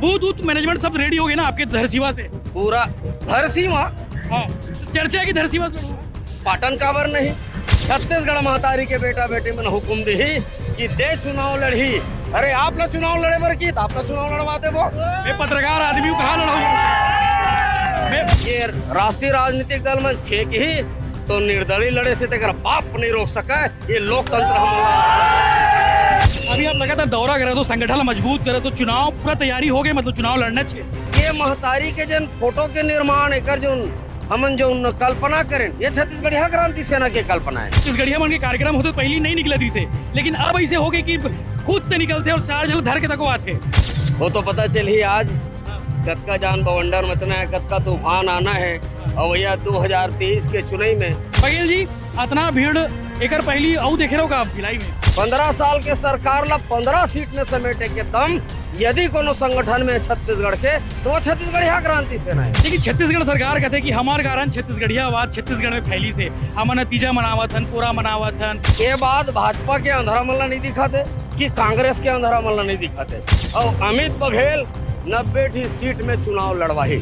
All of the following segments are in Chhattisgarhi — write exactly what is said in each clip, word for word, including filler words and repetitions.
बूथ बूथ मैनेजमेंट सब रेडी हो गए ना आपके धरसीवा से? पूरा धरसीवा। हाँ, चर्चा है कि धरसीवा से लड़ूंगा। पाटन काबर नहीं? छत्तीसगढ़ महतारी के बेटा बेटी मन हुकुम दिही कि दे चुनाव लड़ही। अरे, आप ला चुनाव लड़े बर की, त आप ला चुनाव लड़वा देबो। मैं पत्रकार आदमी हूँ, कहाँ लड़ाऊँ? मैं ये राष्ट्रीय राजनीतिक दल मन छेकही तो निर्दलीय लड़े से तेकर बाप नहीं रोक सके। ये लोकतंत्र हम अभी आप लगातार दौरा करे तो संगठन ला मजबूत करे तो चुनाव पूरा तैयारी हो गए, मतलब चुनाव लड़ना चाहिए। ये महतारी के जन फोटो के निर्माण एकर जो हमन जो कल्पना करें, ये छत्तीसगढ़िया क्रांति सेना के कल्पना है। छत्तीसगढ़िया मन के कार्यक्रम होते पहली नहीं निकलत रहिसे, लेकिन अब ऐसे हो गए कि खुद से निकलते और चार झन धर के तको आते। वो तो पता चलही आज कतका जान बवंडर मचना है, कतका तूफान आना है। और भैया दो हज़ार तेईस के चुनाई में बघेल जी, अतना भीड़ एकर पहली अउ देखे रहो का आप भिलाई में? पंद्रह साल के सरकार ला पंद्रह सीट में समेटे के दम यदि कोनो संगठन में छत्तीसगढ़ के, तो वो छत्तीसगढ़िया क्रांति सेना है। लेकिन छत्तीसगढ़ सरकार कहते कि हमार कारण छत्तीसगढ़ियावाद छत्तीसगढ़ में फैलिस हे, हमन तीजा मनावत हन, पोरा मनावत हन। ये बात भाजपा के अंधरा मन ला नहीं दिखाते कि कांग्रेस के अंधरा मन ला नहीं दिखाते। और अमित बघेल नब्बे ठी सीट में चुनाव लड़वाही।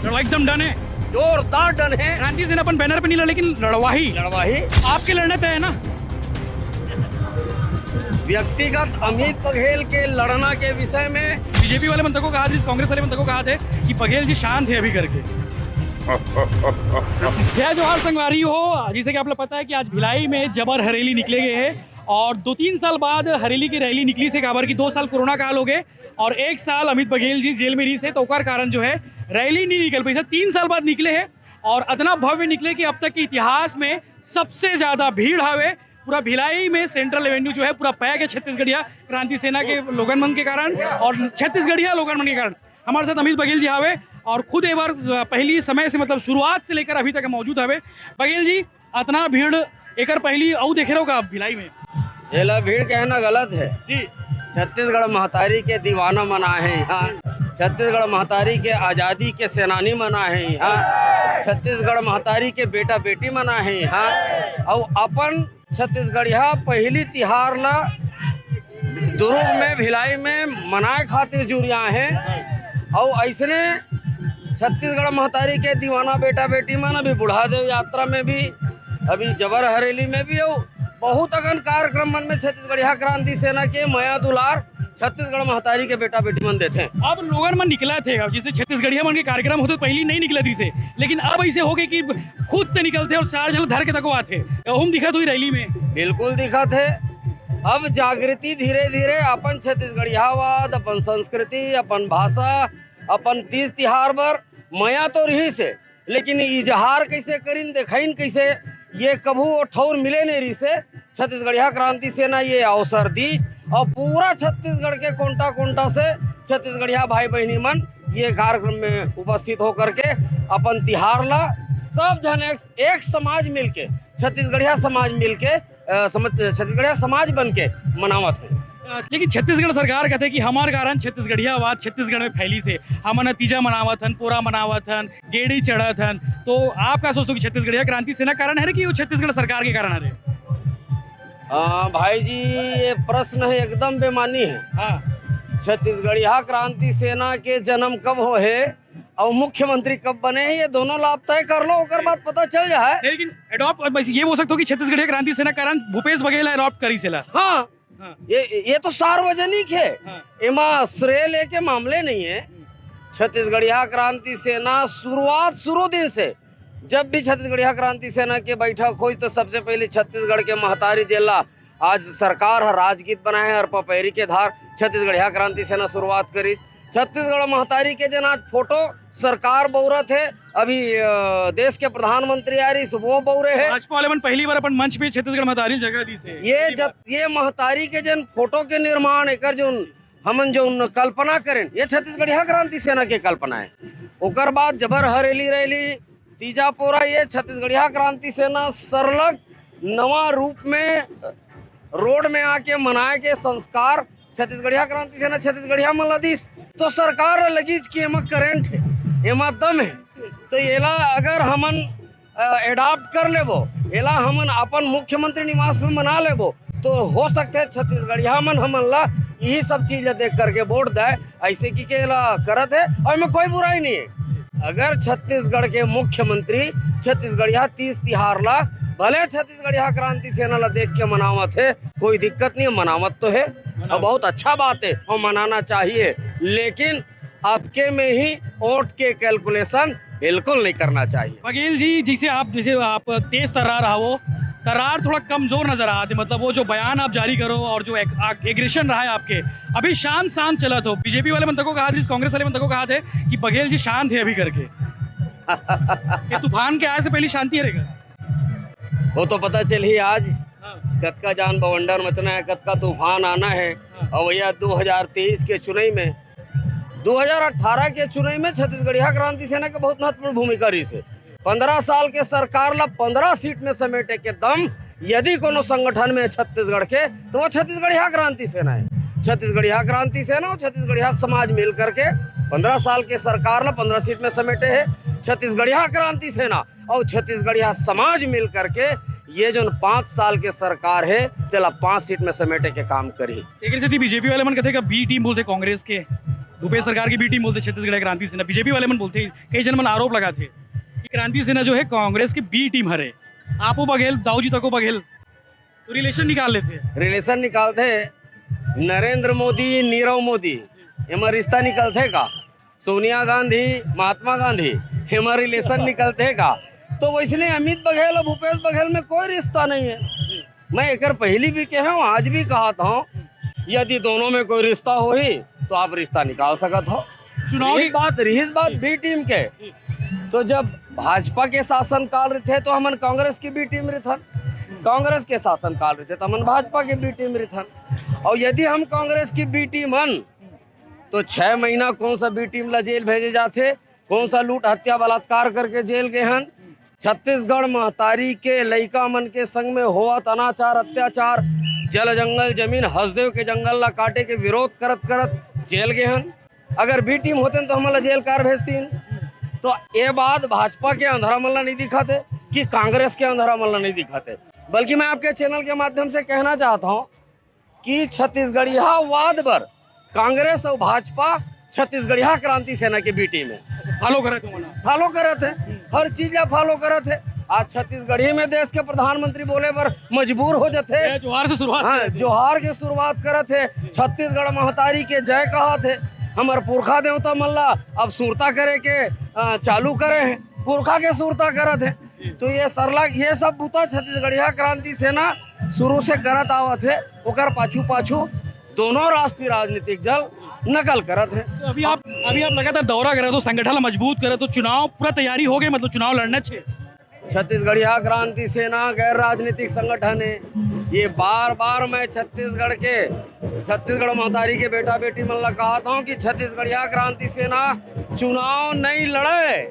लड़वा एकदम डन है। जोरदार डन है। क्रांति सेना अपन बैनर पे नहीं लड़ा, लेकिन लड़वाही। लड़वाही। आपके लड़ने तय है ना? व्यक्तिगत अमित बघेल के लड़ना के विषय में बीजेपी वाले मन तको कहा थे, कांग्रेस वाले मन तको कहा थे कि बघेल जी शांत है अभी करके। जय जोहार संगवारी हो, जैसे कि आप लोग पता है कि आज भिलाई में जबर हरेली निकले गए हैं और दो तीन साल बाद हरेली की रैली निकली से काबर कि दो साल कोरोना काल हो गए और एक साल अमित बघेल जी जेल में रहिस हे, तो ओकर कारण जो है रैली नहीं निकल पाइस। तीन साल बाद निकले हैं और अतना भव्य निकले कि अब तक के इतिहास में सबसे ज्यादा भीड़ हवे। पूरा भिलाई में सेंट्रल एवेन्यू जो है पूरा पैक है छत्तीसगढ़िया क्रांति सेना के लोगन मन के कारण और छत्तीसगढ़िया लोगन मन के कारण। हमारे साथ अमित बघेल जी हवे और खुद एक बार पहली समय से, मतलब शुरुआत से लेकर अभी तक मौजूद हवे। बघेल जी, अतना भीड़ एकर पहली अउ देखे रहो का आप भिलाई में? एला भीड़ कहना गलत है। जी। छत्तीसगढ़ महतारी के दीवाना मन आए हैं यहाँ, छत्तीसगढ़ महतारी के आजादी के सेनानी मन आए हैं यहाँ, छत्तीसगढ़ महतारी के बेटा बेटी मन आए हैं यहाँ। और अपन छत्तीसगढ़िया पहली तिहार ला दुर्ग में, भिलाई में मनाए खातिर जुरिया हैं। और ऐसने छत्तीसगढ़ महतारी के दीवाना बेटा बेटी मन अभी बुढ़ादेव यात्रा में भी, अभी जबर हरेली में भी, और बहुत अकन कार्यक्रम मन में छत्तीसगढ़िया क्रांति सेना के मया दुलार छत्तीसगढ़ महतारी के बेटा बेटी मन देथे। अब लोगन मन निकलत हे, अब जैसे छत्तीसगढ़िया मन के कार्यक्रम होते पहली नहीं निकलत रहिसे, लेकिन अब ऐसे हो गए कि खुद से निकलते और चार झन धर के तको आथे। ओहू म दिखत होही रैली में। बिल्कुल दिखत हे। अब जागृति धीरे धीरे अपन छत्तीसगढ़ियावाद, अपन संस्कृति, अपन भाषा, अपन तीज तिहार बर मया तो रहिसे, लेकिन इजहार कैसे करिन, देखाइन कैसे, ये कभू वो ठौर मिले नहीं रहिसे। छत्तीसगढ़िया क्रांति सेना ये अवसर दीस और पूरा छत्तीसगढ़ के कोंटा कोंटा से छत्तीसगढ़िया भाई बहिनी मन ये कार्यक्रम में उपस्थित होकर के अपन तिहार ला सब झन एक, एक समाज मिलके, छत्तीसगढ़िया समाज मिलके, अ, समझ, छत्तीसगढ़िया समाज बन के मनावत है। अ, लेकिन छत्तीसगढ़ सरकार कहते कि हमार कारण छत्तीसगढ़ियावाद छत्तीसगढ़ में फैलिस हे, हमन तीजा मनावत हन, पोरा मनावत हन, गेड़ी चढ़त हन। तो आप का सोचते हो कि छत्तीसगढ़िया क्रांति सेना कारण है कि वो छत्तीसगढ़ सरकार के कारण है? आ, भाई जी, ये प्रश्न है एकदम बेमानी है। हाँ। छत्तीसगढ़िया क्रांति सेना के जन्म कब हो है और मुख्यमंत्री कब बने हैं, ये दोनों ला आप तय कर लो, ओकर बाद पता चल जाए। नहीं, लेकिन अडॉप्ट, बस ये बोल सकते हो कि छत्तीसगढ़िया क्रांति सेना कारण भूपेश बघेल अडॉप्ट करिस एला। हाँ, हाँ। ये, ये तो सार्वजनिक है। हाँ। एमा श्रेय लेके मामले नहीं है। छत्तीसगढ़िया क्रांति सेना शुरुआत, शुरू दिन से, जब भी छत्तीसगढ़िया क्रांति सेना के बैठक होई, तो सबसे पहले छत्तीसगढ़ के महतारी जेला आज सरकार ह राजगीत बनाए हे, अरपा पैरी के धार छत्तीसगढ़िया क्रांति सेना शुरुआत करिस। छत्तीसगढ़ महतारी के जेन आज फोटो सरकार बउरत हे, अभी, अ, देश के प्रधानमंत्री आ रही, वो बउरे हे। भाजपा वाले मन पहली बार अपन मंच पे छत्तीसगढ़ महतारी जगह दी से। ये पहली जत-, बार। ये महतारी के जेन फोटो के निर्माण, एकर जोन हमन जोन कल्पना करें, ये छत्तीसगढ़िया क्रांति सेना के कल्पना है। ओकर बाद जबर हरेली रैली, तीजा पोरा, ये छत्तीसगढ़िया क्रांति सेना सरलग नवा रूप में रोड में आके मनाए के संस्कार छत्तीसगढ़िया क्रांति सेना छत्तीसगढ़िया मन ला दिस। तो सरकार ला लगिस कि एमा करंट है, एमा दम है, तो एला अगर हमन, अ, एडाप्ट कर लेबो, एला हमन अपन मुख्यमंत्री निवास में मना लेबो, तो हो सकथे छत्तीसगढ़िया मन हमन ला यही सब चीज ला देख करके वोट दे। ऐसे कि केला करत हे और एमे कोई बुराई नहीं है। अगर छत्तीसगढ़ के मुख्यमंत्री छत्तीसगढ़िया तीज तिहार ला, भले छत्तीसगढ़िया क्रांति सेना ला देख के मनावत हे, कोई दिक्कत नहीं है, मनावत तो है और बहुत अच्छा बात है और मनाना चाहिए, लेकिन अतके में ही वोट के कैलकुलेशन बिल्कुल नहीं करना चाहिए। बघेल जी, जैसे आप, जैसे आप तेज तर्रार रहा, वो तर्रार थोड़ा कमजोर नजर आते, मतलब वो जो बयान आप जारी करो और जो एग्रेशन रहा है आपके, अभी शांत शांत चलत हो। बीजेपी वाले मन तको कहा थे, कांग्रेस वाले मन तको कहा थे कि बघेल जी शांत है अभी करके। ये तूफान के आए से पहले शांति रहेगा। वो तो पता चलही आज, हाँ। कतका जान बवंडर मचना है, कतका तूफान आना है। हाँ। और भैया, दो हज़ार तेईस के चुनाई में, दो हज़ार अठारह के चुनाई में छत्तीसगढ़िया क्रांति सेना के बहुत महत्वपूर्ण भूमिका रहिस हे। पंद्रह साल के सरकार ला पंद्रह सीट में समेटे के दम यदि कोनो संगठन में हे छत्तीसगढ़ के, तो वो छत्तीसगढ़िया क्रांति सेना है। छत्तीसगढ़िया क्रांति सेना और छत्तीसगढ़िया समाज मिल करके पंद्रह साल के सरकार ला पंद्रह सीट में समेटे हे। छत्तीसगढ़िया क्रांति सेना और छत्तीसगढ़िया समाज मिल करके ये जो पाँच साल के सरकार है, तेला पाँच सीट में समेटे के काम करही। लेकिन यदि बीजेपी वाले मन कहते हैं कि बी टीम बोलते कांग्रेस के, भूपेश सरकार की बी टीम बोलते छत्तीसगढ़ क्रांति सेना, बीजेपी वाले मन बोलते, कई जन मन आरोप लगाते कि क्रांति सेना जो है कांग्रेस की बी टीम हरे। आपो बघेल, दाऊ जी तको बघेल, तो रिलेशन निकाल लेते। रिलेशन निकालते, नरेंद्र मोदी, नीरव मोदी, एमा रिश्ता निकलते का? सोनिया गांधी, महात्मा गांधी, एमा रिलेशन निकलते का? तो वैसने अमित बघेल और भूपेश बघेल में कोई रिश्ता नहीं है। मैं एकर पहली भी कहे हूँ, आज भी कहत हूँ, यदि दोनों में कोई रिश्ता होही तो आप रिश्ता निकाल सकत हो। चुनाव रिहिस की बात, रिहिस बात बी टीम के, तो जब भाजपा के शासन काल रहिथे तो हमन कांग्रेस की बी टीम रहिथन, कांग्रेस के शासन काल रहिथे तो हमन भाजपा के बी टीम रहिथन। और यदि हम कांग्रेस की बी टीम हन तो छह महीना कौन सा बी टीम ला जेल भेजे जाथे, कौन सा लूट हत्या बलात्कार करके जेल गए हन। छत्तीसगढ़ महतारी के लइका मन के संग में होवत अनाचार अत्याचार, जल जंगल जमीन हसदेव के जंगल ला काटे के विरोध करत करत जेल गए हन। अगर बी टीम होतेन तो हमन ला जेल कार भेजतीन। तो ये बात भाजपा के अंधरा मन ला नहीं दिखाते कि कांग्रेस के अंधरा मन ला नहीं दिखाते, बल्कि मैं आपके चैनल के माध्यम से कहना चाहता हूँ कि छत्तीसगढ़िया वाद बर कांग्रेस और भाजपा छत्तीसगढ़िया क्रांति सेना के बी टीम है। फॉलो करत हो ना? फॉलो करत है, हर चीज ला फॉलो करत है। आज छत्तीसगढ़ी में देश के प्रधानमंत्री बोले बर मजबूर हो जाते। जोहार से शुरुआत हाँ, करत है। जोहार के शुरुआत करत है, छत्तीसगढ़ महतारी के जय कहत है, हमर पुरखा देवता मन ला अब सुरता करे के अ, चालू करे हैं, पुरखा के सुरता करत है। तो ये सरला, ये सब बुता छत्तीसगढ़िया क्रांति सेना शुरू से करत आवत है, ओकर पाछू पाछू दोनों राष्ट्रीय राजनीतिक दल नकल करत है। तो अभी आप, अभी आप लगातार दौरा करत हो, संगठन ला मजबूत करत हो, चुनाव पूरा तैयारी हो गई, मतलब चुनाव लड़ना चाहिए। छत्तीसगढ़िया क्रांति सेना गैर राजनीतिक संगठन है। ये बार बार मैं छत्तीसगढ़ के, छत्तीसगढ़ महतारी के बेटा बेटी मन ला कहत हूँ कि छत्तीसगढ़िया क्रांति सेना चुनाव नहीं लड़े।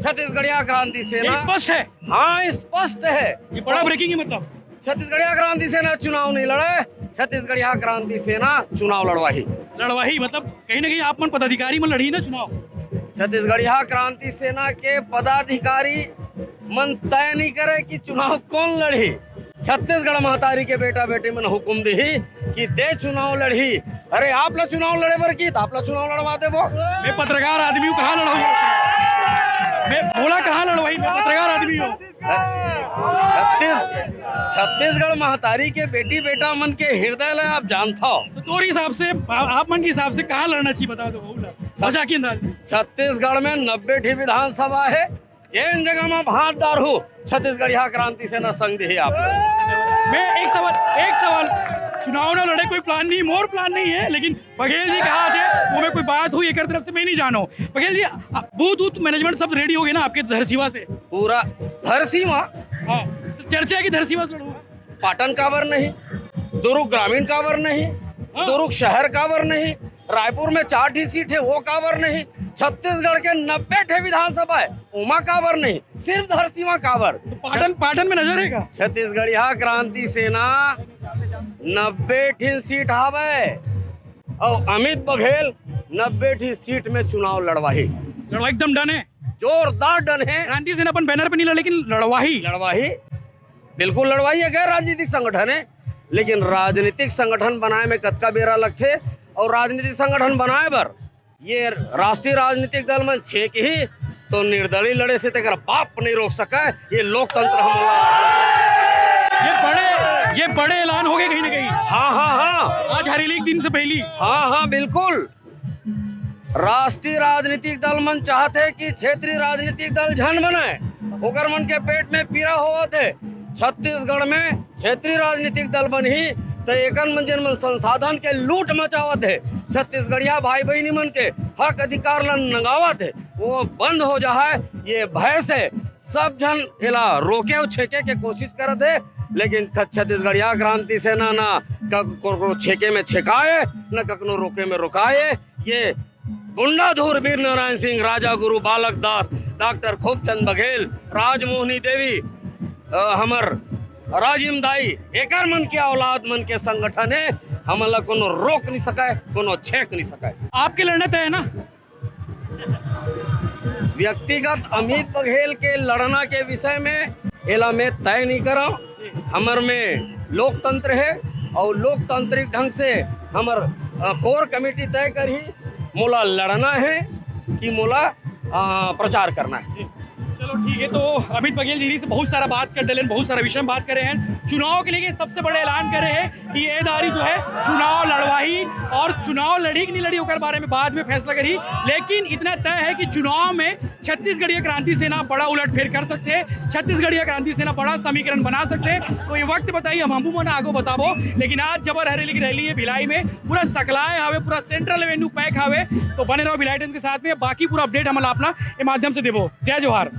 छत्तीसगढ़िया क्रांति सेना ये स्पष्ट है। हाँ, स्पष्ट है। ये बड़ा ब्रेकिंग है मतलब। छत्तीसगढ़िया क्रांति सेना चुनाव नहीं लड़े, छत्तीसगढ़िया क्रांति सेना चुनाव लड़वाही। लड़वाही मतलब कहीं ना कहीं आप मन पदाधिकारी मन लड़ही ना चुनाव। छत्तीसगढ़िया क्रांति सेना के पदाधिकारी मन तय नहीं करे कि चुनाव कौन लड़ही। छत्तीसगढ़ महतारी के बेटा बेटी मन हुकुम दिही कि ते चुनाव लड़ही। अरे, आप ला चुनाव लड़े बर की, त आप ला चुनाव लड़वा देबो। मैं पत्रकार आदमी हूँ, कहाँ लड़ाऊँ? मैं बोला कहाँ लड़वाही, मैं पत्रकार आदमी हूँ। छत्तीस-, छत्तीसगढ़ महतारी के बेटी बेटा मन के हृदय ला आप जानत हो। तो तोर हिसाब से, आ-, आप मन के हिसाब से कहाँ लड़ना चाहिए, बता दो, वहू ला। मजाक के अंदाज में। छत्तीसगढ़ में नब्बे ठी विधानसभा है, जेन जगह में भांट डारहू, छत्तीसगढ़िया क्रांति सेना संग दिही आप। मैं एक सवाल, एक सवाल, चुनाव ना लड़े कोई प्लान नहीं, मोर प्लान नहीं है, लेकिन बघेल जी कहा थे, वो में कोई बात हुई एक तरफ से मैं नहीं जानो। बघेल जी, बूथ वूथ मैनेजमेंट सब रेडी हो गए ना आपके धरसीवा से? पूरा धरसीवा? हाँ, चर्चा है कि धरसीवा से लड़ो। पाटन काबर नहीं, दुर्ग ग्रामीण काबर नहीं, हाँ। दुर्ग शहर काबर नहीं, रायपुर में चार ठी सीट है, वो काबर नहीं, छत्तीसगढ़ के नब्बे ठे विधानसभा है, ओमा काबर नहीं, सिर्फ धरसीवा काबर। तो पाटन, पाटन में नजर है का? छत्तीसगढ़िया क्रांति सेना नब्बे ठी सीट हावे और अमित बघेल नब्बे ठी सीट में चुनाव लड़वाही। लड़वाही एकदम डन है। जोरदार डन है। क्रांति सेना अपन बैनर पे नहीं लड़े, लेकिन लड़वाही। लड़वाही, बिल्कुल लड़वाही है, गैर राजनीतिक संगठन है। लेकिन राजनीतिक संगठन बनाए में कतका बेरा लगथे, और राजनीतिक संगठन बनाए बर ये राष्ट्रीय राजनीतिक दल मन छेकही तो निर्दलीय लड़े से तेकर बाप नहीं रोक सके। ये लोकतंत्र हमला। ये बड़े ये बड़े ऐलान हो गए कहीं ना कहीं। हाँ, हाँ, हाँ। आज हरेली के दिन से पहली। हाँ, हाँ, बिल्कुल। राष्ट्रीय राजनीतिक दल मन चाहत हे कि क्षेत्रीय राजनीतिक दल झन बने, ओकर मन के पेट में पीड़ा होवत हे। छत्तीसगढ़ में क्षेत्रीय राजनीतिक दल बनही, त एकन मन, जेन मन संसाधन के लूट मचावत हे, छत्तीसगढ़िया भाई बहिनी मन के हक अधिकार ला नंगावत हे, वो बंद हो जाए, ये भय से सब झन एला रोके अउ छेके के कोशिश करत हे। लेकिन ख-, छत्तीसगढ़िया क्रांति सेना ना क-, को, को छेके में छेकाए, न कखनो रोके में रोकाए। ये गुंडाधूर वीर नारायण सिंह, राजा गुरु बालक दास, डॉक्टर खूबचंद बघेल, राजमोहनी देवी, अ, हमर राजिम दाई, एकर मन के औलाद मन के संगठन हे। हमन ला कोनो रोक नहीं सके, कोनो छेक नहीं सके। आपके लड़ना तय है ना? व्यक्तिगत अमित बघेल के लड़ना के विषय में एला मैं तय नहीं करव। हमर में लोकतंत्र हे और लोकतांत्रिक ढंग से हमर, अ, कोर कमेटी तय करही। मोला लड़ना हे कि मोला, अ, प्रचार करना हे। चलो ठीक है, तो अमित बघेल जी से बहुत सारा बात कर डलेन, बहुत सारा विषय में बात करे हैं, चुनाव के लिए सबसे बड़े ऐलान करे हैं कि ये दारी जो है चुनाव लड़वाही और चुनाव लड़ी कि नहीं लड़ी ओकर बारे में बाद में फैसला करी। लेकिन इतना तय है कि चुनाव में छत्तीसगढ़िया क्रांति सेना बड़ा उलटफेर कर सकथे, छत्तीसगढ़िया क्रांति सेना बड़ा समीकरण बना सकथे। तो ये वक्त बताई, हम हमू मन आगो बताबो। लेकिन आज जबर हरेली की रैली है भिलाई में, पूरा सकलाए हवे, पूरा सेंट्रल एवेन्यू पैक हवे। तो बने रहो भिलाई टाइम्स के साथ में, बाकी पूरा अपडेट हमन ला अपना ये माध्यम से देबो। जय जोहार।